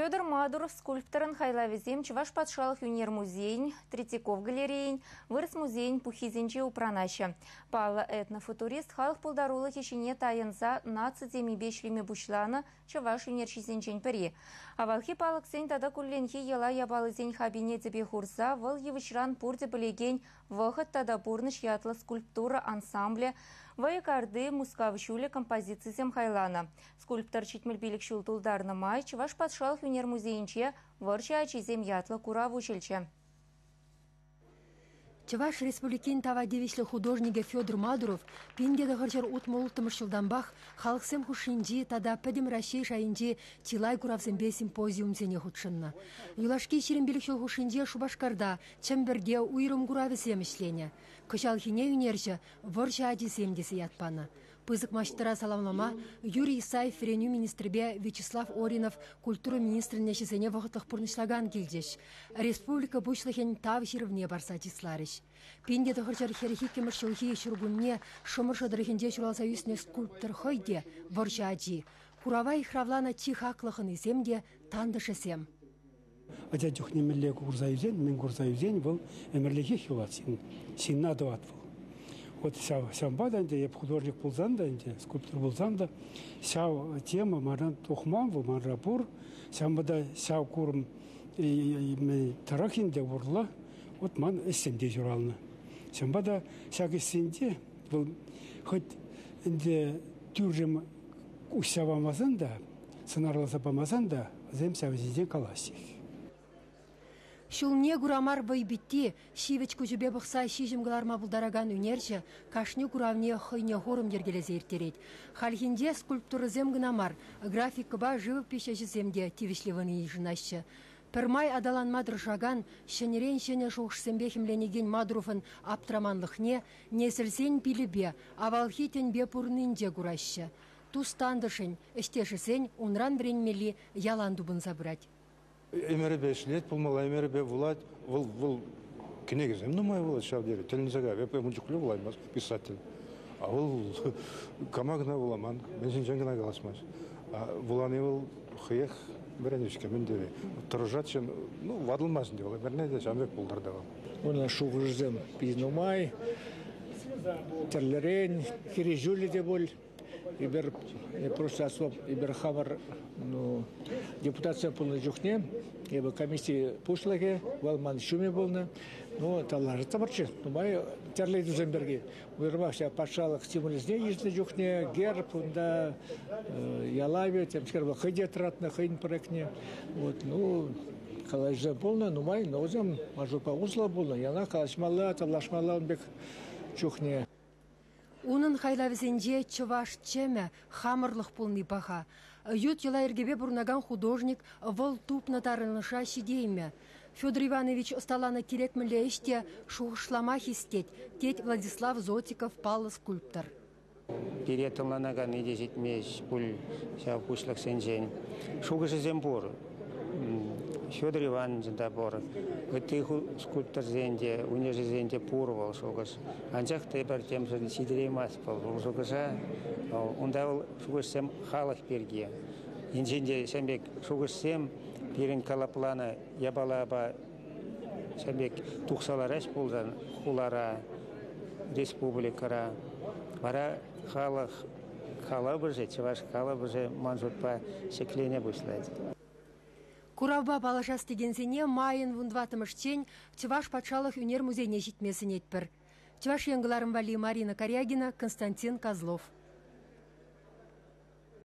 Федор Мадуров скульпторӑн хайлавӗсем Чӑваш патшалӑх ӳнер музейӗн, Третьяков галерейин, Вырӑс музейӗн пуххисенче упранаҫҫӗ. Паллӑ этнофутурист халӑх пултарулӑхӗ ҫине тайӑнса наци темипе ӗҫлеме пуҫланӑ чӑваш ӳнерҫисенчен пӗри. Авалхи палӑксен тата кулленхи йӑла япалисен хапине тӗпе хурса вӑл йывӑҫран пурте пӗлекен Вӑхӑт тата пурнӑҫ ятлӑ скульптура ансамблӗ, Вӑйӑ карти, Мускав ҫулӗ композицисем хайланӑ. Скульптор 75 ҫул тултарнӑ май Чӑваш патшалӑх ӳнер музейӗнче Вӑрҫӑ ачисем ятлӑ курав уҫӑлчӗ. Чӑваш Республикин тава тивӗҫлӗ художникӗ Федор Мадуров 1966 ҫултанпах халӑхсем хушшинчи тата Пӗтӗм Раҫҫей шайӗнчи чылай куравсемпе симпозиумсене хутшӑннӑ. Юлашки 25 ҫул хушшинче Шупашкарта, Чӗмпӗрте уйрӑм куравӗсем ӗҫленӗ. Кӑҫалхине ӳнерҫӗ Вӑрҫӑ ачисем тесе ят панӑ. Пысӑк маҫтӑра саламлама Юрий Исаев вӗренӳ министрӗпе Вячеслав Оринов культура министрӗн ӗҫӗсене вӑхӑтлӑх пурнӑҫлакан килчӗҫ. Республика Пуҫлӑхӗн Тав ҫырӑвне парса чысларӗҫ. 1942 ҫулхи ҫуркунне Шӑмӑршӑ тӑрӑхӗнче ҫуралса ӳснӗ скульптор хӑй те вӑрҫӑ ачи. Курава йыхравланӑ чи хаклӑ хӑнисем те тантӑшӗсем. Ача чухне мӗнле курса ӳсен, мӗн курса ӳсен, вӑл ӗмӗрлӗхех юлать ҫын. Ҫынна тӑвать вӑл. Вот ҫав, ҫавӑнпа та ӗнтӗ эп художник пулсан та ӗнтӗ, скульптор пулсан та ҫав тема манран тухман вӑл, манра пур. Ҫавӑнпа та ҫав курӑм тӑрӑх ӗнтӗ урлӑ вот ман ӗҫсем те ҫуралнӑ. Ҫавӑнпа та ҫак ӗҫсенче вӑл хӑть ӗнтӗ тӳррӗм уҫса памасан та, сӑнарласа памасан та вӗсем ҫав ҫинчен калаҫҫех. Ҫулне кура мар вӑйпитти, ҫивӗч куҫӗпе пӑхса ҫиҫӗм кӑларма пултаракан ӳнерҫӗ кашни куравне хӑйне хурӑм йӗркелесе ирттерет. Хальхинче скульптурӑсем кӑна мар, графикӑпа живопиҫ ӗҫӗсем те тивӗҫлӗ вырӑн йышӑнаҫҫӗ. Пӗрмай аталанма тӑрӑшакан, ҫӗнӗрен ҫӗнӗ шухӑшсемпе хӗмленекен Мадуровӑн аптраманлӑхне несӗлсен пилӗпе, авалхи тӗнпе пурӑннинче кураҫҫӗ. Тус-тантӑшӗн, ӗҫтешӗсен унран вӗренмелли ялан тупӑнса пырать. Ӗмӗрӗпе ӗҫлет пулмалла, ӗмӗрӗпе вулать. Вӑл, вӑл кӗнекесем нумай вулать ҫав тери. Тӗлӗнсе кайрӗ. Эпӗ ун чухлӗ вулаймасть писатель. А вӑл кама кӑна вуламан, мӗн ҫинчен кӑна калаҫмасть. А вулани вӑл хӑех вӗренет-ҫке, мӗн тери. Тӑрӑшать ҫын, ну, ватӑлмасть ӗнтӗ вӑл, ӗмӗрне те ҫавӑн пек пултӑр та вӑл. Унӑн шухӑшӗсем питӗ нумай, тӗрлӗрен, хирӗҫӳллӗ те пуль. Эпир просто особо эпир хамӑр ну, депутатсем пулнӑ чухне эпӗ комисси пуҫлӑхӗ, вӑл ман ҫумӗ пулнӑ. Ну, тавлашаттӑмӑрччӗ нумай тӗрлӗ ыйтусем пирки. Уйрӑмах ҫав патшалӑх стимулӗсене йышӑннӑ чухне герб унта ялавӗ, темскер вӑл хӑй те тӑратнӑ хӑйӗн проектне. Вот, ну, калаҫусем пулнӑ нумай, но вӗсем маршрутпа усӑллӑ пулнӑ. Яланах калаҫмалла, тавлашмалла ун пек чухне. Унӑн хайлавӗсенче чӑваш чӗмӗ, хамӑрлӑх пулни паха. Ют йӑла-йӗркепе пурӑнакан художник вӑл тупнӑ тарӑнӑша ҫитеймӗ. Федор Иванович ӑсталанӑ кирек мӗнле ӗҫ те шухӑшлама хистет, тет Владислав Зотиков паллӑ скульптор. Пире тӑнланаканни те ҫитмест пуль ҫав пуҫлӑхсенчен. Шухӑшӗсем пур. Федор Ивановичӑн та пур, ытти скульпторсен те, ӳнерҫӗсен те пур вӑл шухӑш. Анчах та эпир темшӗн ҫитереймест вӑл вӑл шухӑша. Унта вӑл шухӑшсем халӑх пирки. Енчен те ҫавӑн пек шухӑшсем пирӗн калӑпланӑ япалапа ҫавӑн пек тухса лараҫ пулсан хулара, республикӑра, вара халӑх калӑпӑшӗ, чӑваш калӑпӑшӗ ман шутпа ҫӗклене пуҫлать. Куравпа паллашас текенсене майӑн 14-мӗшчен Чӑваш патшалӑх ӳнер музейне ҫитме сӗнетпӗр. Чӑваш Ен кӑларӑм валли Марина Карягина, Константин Козлов.